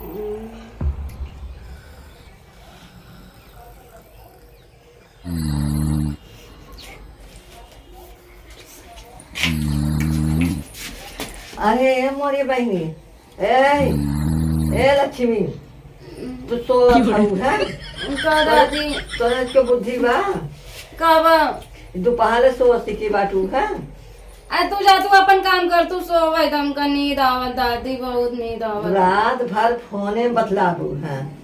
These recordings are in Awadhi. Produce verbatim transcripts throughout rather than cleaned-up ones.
अरे ए मोरी बहिनी, ए, ए लक्ष्मी, तू सोवत हऊ, हैं? का दादी? तोरे के बुद्धि बा? का बा? दुपहरे सोवत सीखी बाटू, हैं? आ तू जा, तू अपन काम कर, तू सोवे, हमका नींद आवत दादी, बहुत नींद आवत। रात भर फोने बतलाबू, हैं?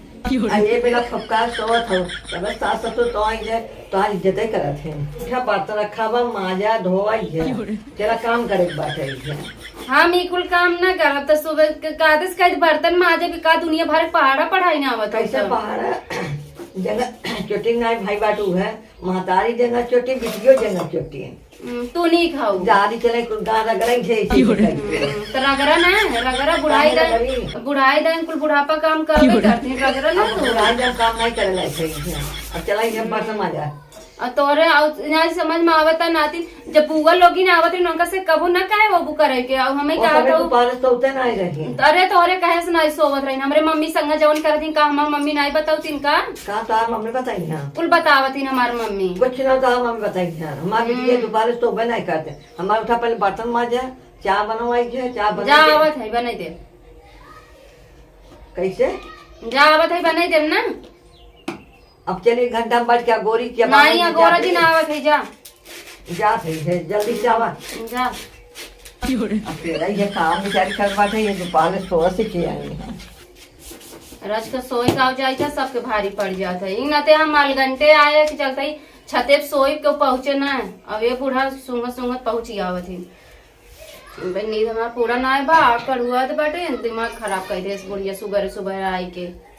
आ ये बेला फपका सोवत हो, तब सास ससुर तो आई जाए, तो आज इज्जते करत है। उठा, बर्तन रखा बा, माजा धोवा ही है। तेरा काम करे के बात है। हम ई कुल काम ना करब, त सुबह क-, कादस कह बर्तन माजे भी का दुनिया भर के पहाड़ा पढ़ाई ना आवत कैसे होता। पहाड़ा? जंगा चोटी ना भाई बाटू है, महतारी जंगा चोटी, बिटियो जंगा चोटी। हम्म, तू नहीं खाऊ। दादी चले कुल गाना रगड़े छे, छे, छे करके। हम्म, त रगड़ा ना, रगड़ा बुढ़ाई काहे दाई, रगड़ी? बुढ़ाई दाई कुल बुढ़ापा काम करबे करती, रगड़ा ना अब तू। बुढ़ाई दाई काम नहीं करे लायक है। अब चला ये बर्तन माजा। आ तोरे आउ-, ना समझ में आवता नाती, जब बुआ लोगी ना आवत रही, उनका से कबू ना कहे वो करे के, अब हमें वो कहा समय था तो वो पारस तो उतने नहीं रही। अरे तोरे कहे से नहीं सोवत रही, हमरे मम्मी संग जवन करत थी, का हमार मम्मी नहीं बतावतीन का? का तोहार मम्मी बताई ना? कुल बतावतीन हमार मम्मी। कुछ ना तोहार मम्मी बताई ना, हमार हम्म। बिटिया दोबारा सोबे नहीं करते। हमार उठा पहले बर्तन माजा, चाय बनवाई है, चाय बना जा दे। आवत है, बनाई दे। कैसे? जा आवत है, बनाई देम ना। अब चली एक घंटा में बैठ के अगोरी के नहीं, बाबा जी अगोरा जाते जी ना हैं। आवत है, जा। जात है, है, जल्दी से आवा। जा। अब तेरा ये काम बेचारी कर बाटे, ये जो पाले सोच से किया है। रच के सोई का जाई था, सबके भारी पड़ जात है। इन नाते हम अलगंटे आए के चलते ही छते पे सोई के पहुँचे ना। अब ये बूढ़ा सूंघत सूंघत पहुँच ही आवत ही। बे, नींद हमार पूरा ना आए बा, कड़ुआत बाटे, दिमाग खराब कर दे इस बुढ़िया सुबह सुबह आई के।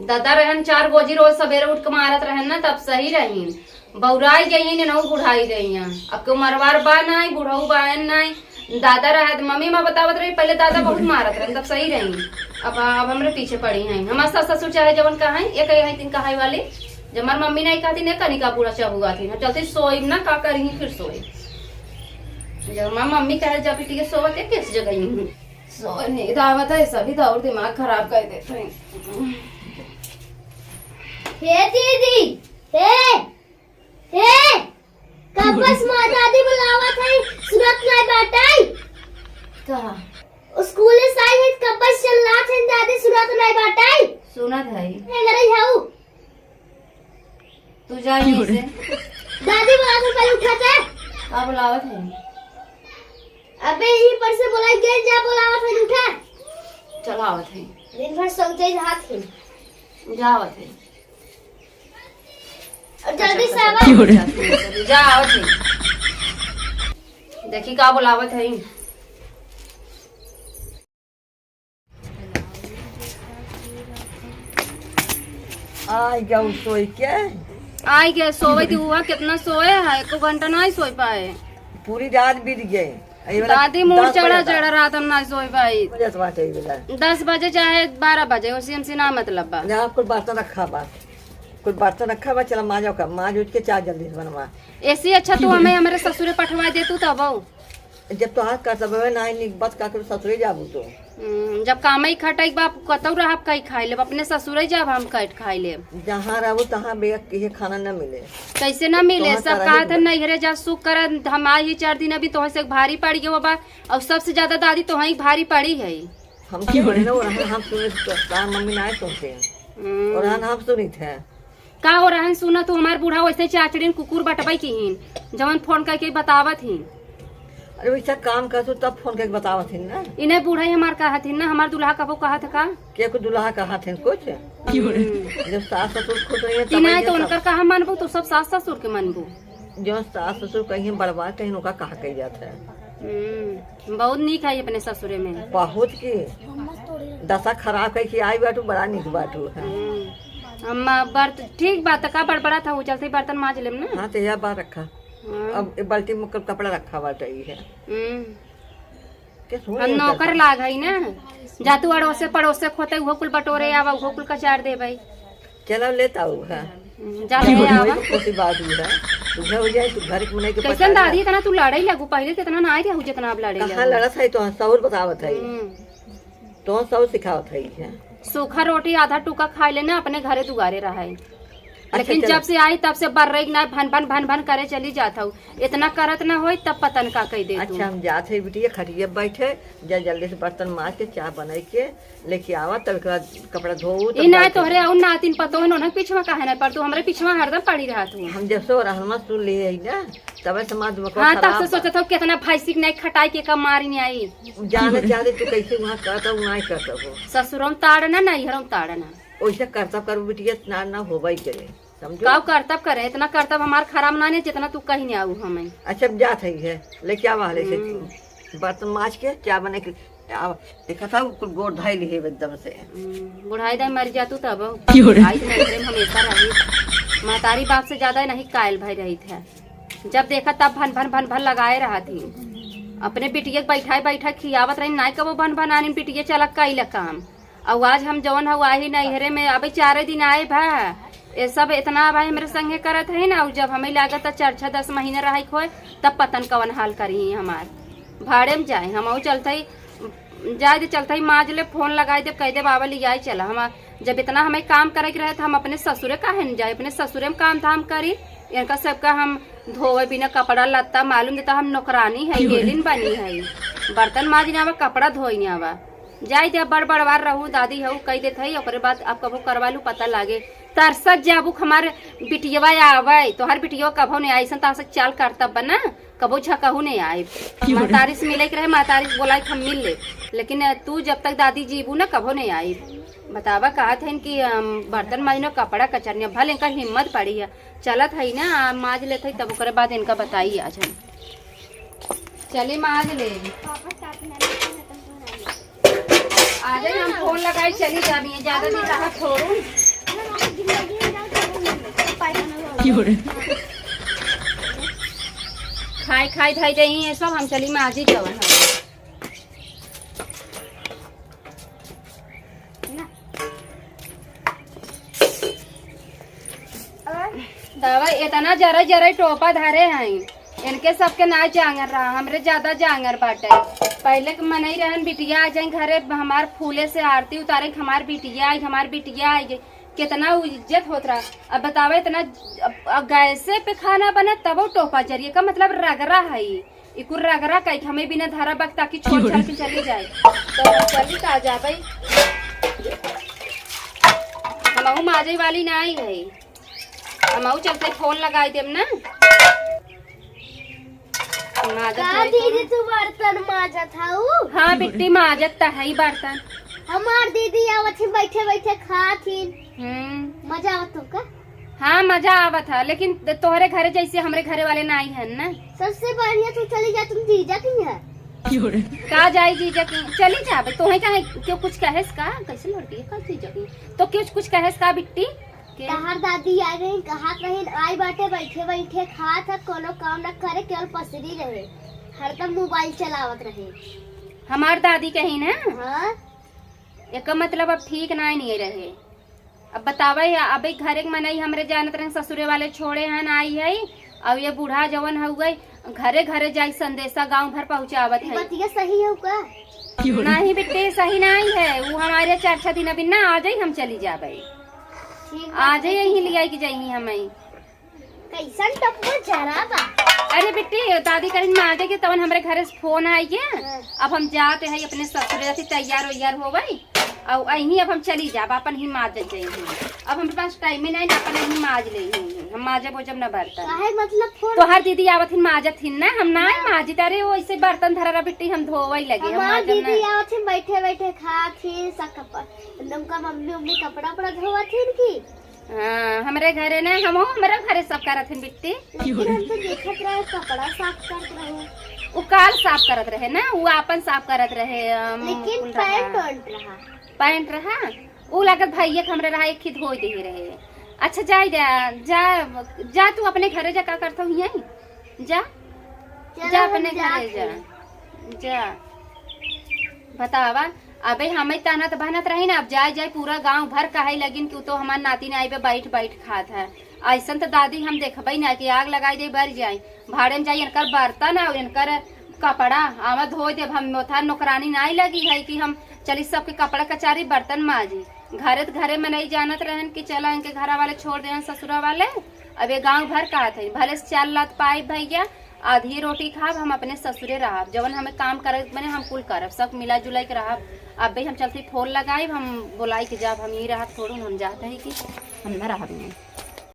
दादा रहन चार गोजी रोज सवेरे उठ के मारत रहन ना, तब सही रहीन। बौराई गई हैं, नौ बुढ़ाई गई हैं। अब के मरवार बा नाई, बुढ़ऊ बायन नाई। दादा रहे त मम्मी माँ बतावत रही, पहले दादा बहुत मारत रहन, तब सही रही। अब, अब हमरे पीछे पड़ी हैं। हमार सास ससुर चाहे जवन कहाई, एक है तीन कहाई वाली। जब हमार मम्मी नहीं कहती, नहीं कनिका बूढ़ा चबुआ थी। हम चलते सोई ना, का करी फिर सोई। जब हमार मम्मी कहे, "जा बिटिया सोवा के किस जगह ही हूँ?" सोई नींद आवत है, सभी तो और दिमाग खराब कर देते हैं। हे दीदी, हे, हे, कब से माँ दादी बुलावत है, सुनत नहीं बाटै। कहा? स्कूल से आई है, कब से चिल्लात है, दादी सुनत नहीं बाटै। सुनत है। हे, घरे हऊ। तू जा यहीं से। दादी बुलावत है, पहले उठा जा। का बुलावत है? अबे यहीं पर से बुलाई गए, जा बुलावत है, उठा। चल आवत है। दिन भर सोते रहत है। जा आवत है। और जल्दी से आवा। जा आवत है। देखी का बुलावत है। आई गया उ सोई के। आई गया सोवे थी, हुआ कितना सोए है, एको घंटा नहीं सोई पाए। पूरी रात बीत गई। ये वाला दादी मूड दस चढ़ा बजे था। चढ़ा रात हम ना सोई पाई। बजत बाटे ये वाला। दस बजे चाहे बारह बजे, उसी हमसे ना मतलब बा। यहाँ कुल बर्तन रखा बा, कुल बर्तन रखा बा, चला माजो का, माज उठ के चाय जल्दी से बनवा। ऐसी अच्छा तू हमें हमारे ससुरे पठवा दे तू तब। जब तोहार कर्तव्य ना निक बात का करू ससुरे जाबू तो। हम्म, जब कामे ही खटाई बाप कतौ रहब कई खाई लेब, अपने ससुरे जाब हम कट खाई लेब। जहाँ रहबू तहाँ बेग के खाना न मिले। कैसे न मिले? तोहार सब तरह कहत ही है नैहरे जा सुख कर, हम आई ही चार दिन अभी तोहे से भारी पड़ गयो बा, और सबसे ज्यादा दादी तोहे ही भारी पड़ी है। हम की बोले ना, वो रहन हम सुने तो, तार मम्मी ना आए सुनते हैं। हम्म। और रहन हम सुनित है। का हो रहन सुना, तू हमार बूढ़ा वैसे चाचड़िन कुकुर बटबै की हीन, जवन फोन करके बतावत हीन। अरे वैसा काम करतू तब फोन करके बतावत हीन ना। इन्हें बूढ़ा ही हमार कहत हीन ना, हमार दुल्हा कबो कहत का? के को दुल्हा कहत हीन कुछ? हम्म। जब सास ससुर खुश रहिए कि तब नहीं ये तो कर- उनकर कहा मानबू, तो सब सास ससुर के मानबू। जो सास ससुर कहीं बर्बाद कहीं उनका कहा कही जात है। हम्म। बहुत नीक है अपने ससुरे में। बहुत की दशा खराब है कि आई बाटू, बड़ा नीक बाटू है। हम्म। अम्मा, बर्त-, ठीक बात, का बड़बड़ा था, वो चलते ही बर्तन माज लेम ना। हाँ, तो यह बात रखा। हाँ। अब ए बाल्टी में क-, कपड़ा रखा बाटे, ई है। हम्म। के सोई हम है नौकर का? लाग है ना, जा तू अड़ोसे पड़ोसे खोते, उहो कुल बटोरे आवा, उहो कुल कचार दे भाई। चलो, लेता हूँ, हाँ। हम्म, जा ले आवा। कोई बात नहीं है। तू घर हो जाए, तू घर के मने के कैसन पता दादी, नहीं। इतना तू लड़ाई लगू, पहले तो इतना ना आई रहू, जितना अब लड़ाई कहाँ लगू। लड़त है, तो सौर बतावत है। हम्म। तो सौर सिखावत है, हाँ। सूखा रोटी आधा टुका खाइ लेना, अपने घरे दुआरे रहइ। अच्छा, लेकिन चलो। जब से आई तब से बर्रे के ना भन भन भन भन करे चली जात हऊ। इतना करत ना होई तब पता न का कहि दे तू। अच्छा, हम जात है बिटिया, खटिया बैठे, जा जल्दी से बर्तन माज के चाह बनाई के लेके आवा, तब एकरा कपड़ा धो, तब ई ना डाल के तोहरे अउर नातिन पतोह न, उन्हें पिछवा काहे ना पड़, तू हमरे पिछवा हरदम पड़ी रहत हूँ। हम जब से रहनमा सुन लिए है ना, तब से हमार दिमाग हाँ, तब खराब से बा। सोचत हूँ कितना भैंसी के नहीं खटाई के का मारी नहीं आई। जाने चाहते तू कैसे वहाँ करता हूँ, नहीं करता हूँ। ससुरम ताड़ना, नैहरम ताड़ना। वैसे करतब करबू बिटिया, ना, ना होबे करे, समझो। काऊ करतब करे, इतना करतब हमार खराब ना नहीं, जितना तू कहीं नहीं आऊ हमें। अच्छा, अब जात है, है, लेके आवा हले से हम्म। तू। बर्तन माज के, चाय बना के, आवा। देखा था, कुल गोड़ धाई ली है एकदम से। हम्म, बुढ़ाई दाई मर जा तू तब। क्यों रे? आई तो नैहरे में हमेशा रही। महतारी बाप से ज्यादा नहीं कायल भाई रही थे। जब देखा तब भन भन भन भन लगाए रहा थी। अपने बिटिया के बैठाए बैठा खियावत रही, नाई कबो भन भन आनी बिटिया चलक कइला काम। अउ आज हम जौन हऊ आही नैहरे में, अबे चारे दिन आए भा, ये सब इतना भाई हमरे संगे करत है ना। अउ जब हमें लागत त चार छह दस महीना रहे खोए, तब पतन कवन हाल करी हमार। भाड़े में जाए, हम अउ चलते ही, जाए दे चलते ही माज ले, फोन लगाई दे, कह दे बाबा ले आए चला। हम जब इतना हमें काम करे के रहे त हम अपने ससुरे काहे न जाए, अपने ससुरे में काम धाम करी। इनका सबका हम धोवे बिना कपड़ा लत्ता, मालूम देता हम नौकरानी है, क्यों रे? हेलिन बनी है, बर्तन माज नहीं आवा, कपड़ा धोई नहीं आवा। जाई दे, बड़ बड़वार रहू, दादी हऊ, कह देत हई, ओकरे बाद अब कबो करवा लू, पता लागे। तरसत जाबू हमार बिटियवा आवे, तोहार बिटियवा कबो नहीं आई, ऐसन तो ऐसे चाल करतब बना, कबो झकहू नहीं आए। क्यों रे? महतारी से मिले के रहे, महतारी से बोलाई हम मिल ले, लेकिन तू जब तक दादी जीबू ना, कबो नहीं आई। बतावा, कहत हन कि, अम, बर्तन माजनो, कपड़ा कचरनिया, भले इनकर हिम्मत पड़ी है, चलत हई ना, आ, माज लेत हई, तब ओकरे बाद इनका बताई आज हम। चली माज ले। आज हम फोन लगाई चली जाबी, ज्यादा दिन रहा छोड़ू। खाई खाई धई दे ही है सब, हम चली माजी जवन है। दवा इतना जरे जरे टोपा धरे हैं, इनके सबके ना जांगर रहा, हमरे ज्यादा जांगर बाटे। पहले के मनई रहन, बिटिया आ जाए घरे, हमार फूले से आरती उतारे कि हमार बिटिया आई, हमार बिटिया आई, कितना इज्जत होत रहा। अब बतावा, इतना, अब, अब गैसे पे खाना बने तबो टोपा जरिए का मतलब रगरा है। ई कुल रगरा कई के हमें बिना धरा बक ताकि छोड़ छाड़ के चली जाए। तो हम चली का जाबे? हमहू माजे वाली ना आई है। हमहू चलते फोन लगाई देम ना। माजत का नहीं दीदी, फोन। तू बर्तन माजत हऊ? हाँ बिट्टी, माजत त है ही बर्तन। हमार दीदी आवत ही, बैठे बैठे खात ही। हम्म। मजा आवत तुमका? हाँ, मजा आवत है, लेकिन तोहरे घरे जैसे हमरे घरे वाले ना आई हन ना। सबसे बढ़िया तू चली जा, तुम जीजा की है। का जाई जीजा की? चली जाबे। तोहे काहे, क्यों कुछ कहेस का? कैसे लड़की है का जीजा की? तो क्यों कुछ कहेस का बिट्टी? के? तहार दादी आ गई, कहत रही, आई बाटे बैठे बैठे खात है, कोनो काम ना करे, केवल पसरी रहे, हरदम मोबाइल चलावत रहे। हमार दादी कही ना? हाँ। एकर मतलब अब ठीक ना नहीं रहे। अब बतावे, अबे घरे के मनई हमरे जानत रहे, ससुरे वाले छोड़े हन, आई है, अब ये बूढ़ा जवन हउए, घरे घरे जाई संदेशा गांव भर पहुंचावत ई है। बतिया सही है का? नहीं बिट्टी, सही नहीं है। वो हमारे चार छह दिन अभी ना आ जाई, हम चली जाबे। ठीक बा, आ जाई, ठीक यहीं है। ले आई के जाई हमें। कैसन टपको जरा बा? अरे बिट्टी, दादी करिन माजे के तवन हमरे घरे से फोन आई के। हाँ। अब हम जाते हैं अपने ससुरे, जाते तैयार वैयार होबे। अउ अहीं अब हम चली जाब, अपन ही माज जाई। अब हमरे पास टाइम ही नहीं ना, अपन ही माज ले ही। हम माजब ओजब ना बर्तन। काहे मतलब फोन? तोहार दीदी आवत हिन, माजत हिन ना, हम ना ना। माजित। अरे वो ऐसे बर्तन धरा रहा बिट्टी, हम धोवई लगे, हम हमार माजब दीदी ना। आवत हिन, बैठे बैठे खात हिन, सब कपड़ा, उनका मम्मी उम्मी कपड़ा उपड़ा धोवत हिन की। हाँ, हमरे घरे ना, हम हमरे घरे सब करत हिन बिट्टी। लेकिन हम तो देखत रहे, कपड़ा साफ करत रहे। वो काल साफ करत रहे ना, वो आपन साफ करत रहे, अम, लेकिन कुल रहा। पैंट वैंट रहा। पैंट रहा, उ लागत भैया के हमरे रहा, एक ही धोई दे रहे। अच्छा, जाए दे, जा, जा तू अपने घरे जा, का करत हूँ यहीं? जा, चलो, जा हम अपने घरे जात जा। हई। जा। बतावा, अबे हमें तानत बहनत रही ना, अब जाए जाए पूरा गांव भर कहे लगिन कि उ तो हमार नाती नाई पे बैठ बैठ खात है। ऐसन तो दादी हम देखबे ना कि आग लगाई दे, बर जाए। भाड़े में जाई, इनकर बर्तन और इनकर कपड़ा आवा धोए देब हम। मोथा नौकरानी नाई लगी है कि हम चली सबके कपड़ा कचारी, बर्तन माजी। घरे त घरे मनई जानत रहन कि चला इनके घरा वाले छोड़ देहन ससुरा वाले। अब ये गाँव भर कहत है, भले से चार लात पाई भैया, आधी रोटी खाब, हम अपने ससुरे रहब, जवन हमें काम करे के बने हम कुल करब, सब मिला जुला के रहब। अब भाई हम चलती फोन लगाइब, हम बोलाई के जाब, हम यही रहब, थोड़ू हम जात है कि हम ना रहब नहीं।